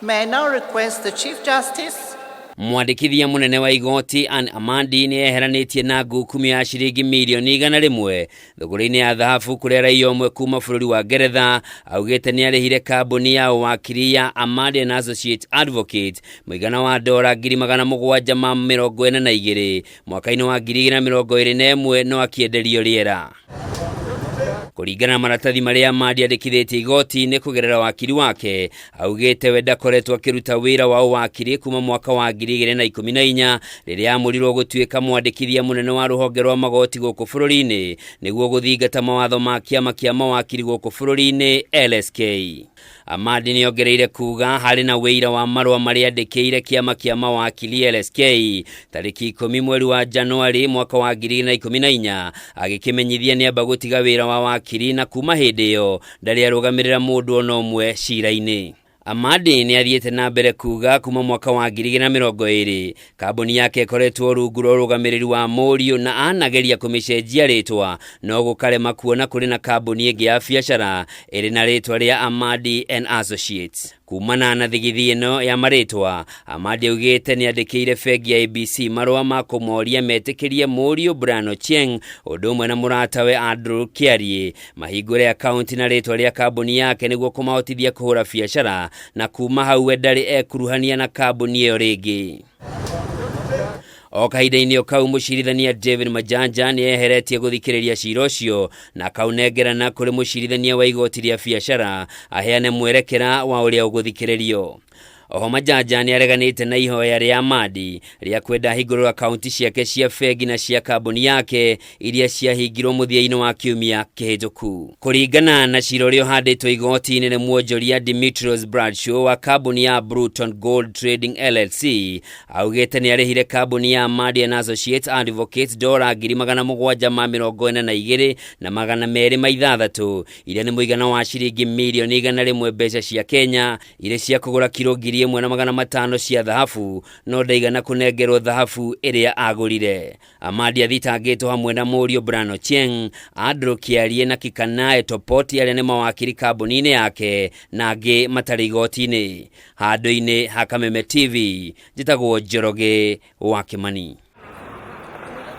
May I now request the Chief Justice Mwandĩkithia mũnene wa igoti Ann Amandi nĩ eheranĩtie na ngukumio ya ciringi mirioni 100 thũgũrĩ-inĩ ya thahabu kũrĩa raia ũmwe kuma bũrũri wa Ngeretha augĩte nĩ arĩhire kambuni ya ũwakiri ya Amandi and Associates Advocate mũigana wa dora 742,000 mwaka-inĩ wa 2021 no akĩenderio rĩera. Kũringana na maratathi marĩa Amandi andĩkithĩtie igoti-inĩ kũgerera wakiri wake, augĩte we ndakoretwo akĩruta wĩra wa ũwakiri kuma mwaka wa 2014 rĩrĩa amũrirwo gũtuĩka mwandĩkithia mũnene wa rũhonge rwa magoti gũkũ bũrũri-inĩ nĩguo gũthingata mawatho ma kĩama kĩa mawakiri gũkũ bũrũri-inĩ LSK. Amadi nĩ ongereire kuga harĩ na wĩira wa marũa marĩa andĩkĩire kĩama kĩa mawakili LSK tarĩki 10 mweri wa Januari mwaka wa 2014 agĩkĩmenyithia nĩ amba gũtiga wĩra wa wakiri na kuma hĩndĩ ĩyo ndarĩ arũgamĩrĩra mũndũ ona ũmwe cira-inĩ. Amadi nĩ athiĩte na mbere kuga kuma mwaka wa 2020 kambuni yake ĩkoretwo rungu rwa ũrũgamĩrĩri wa mũriũ na anageria kũmĩcenjia rĩtwa no gũkarema kuona kũrĩ na kambuni ĩngĩ ya biacara ĩrĩ na rĩtwa rĩa Amadi and Associates. Kumana na thigithi ĩno ya marĩtwa, Amadi augĩte nĩ andĩkĩire bengi ya ABC marũa ma kũmoria metĩkĩrie mũriũ Brian Ochieng ũndũ ũmwe na mũratawe Andrew Kiarie mahingũre akaunti na rĩtwa rĩa kambuni yake nĩguo kũmahotithia kũhũra biacara na kuma hau we ndarĩ ekuruhania na kambuni ĩyo rĩngĩ. O kahinda-inĩ o kau mũcirithania David Majanja nĩ eheretie gũthikĩrĩria cira ũcio na akaunengerana kũrĩ mũcirithania wa igoti rĩa biacara aheane mwerekera wa ũrĩa ũgũthikĩrĩrio. Oho Majanja nĩ areganĩte na ihoya rĩa Amadi rĩa kwenda ahingũrĩrwo akaunti ciake cia bengi na cia kambuni yake iria ciahingirwo mũthia-inĩ wa kiumia kĩhĩtũku. Kũringana na cira ũrĩa ũhandĩtwo igoti-inĩ nĩ mwonjoria Demetrius Bradshaw wa kambuni ya Bruton Gold Trading LLC augĩte nĩ arĩhire kambuni ya Amadi and Associates Advocates dora 742,206 iria nĩ mũigana wa ciringi mirioni 100 mbeca cia Kenya irĩ cia kũgũra kiro 1,500 cia thahabu no ndaigana kũnengerwo thahabu ĩrĩa agũrire. Amadi athitangĩtwo hamwe na mũriũ Brian Ochieng, Andrew Kiarie na Kikanae Topoti arĩa nĩ mawakiri kambuni-inĩ yake na angĩ matarĩ igoti-inĩ. Handũ-inĩ ha Kameme TV, njĩtagwo Njoroge wa Kimani.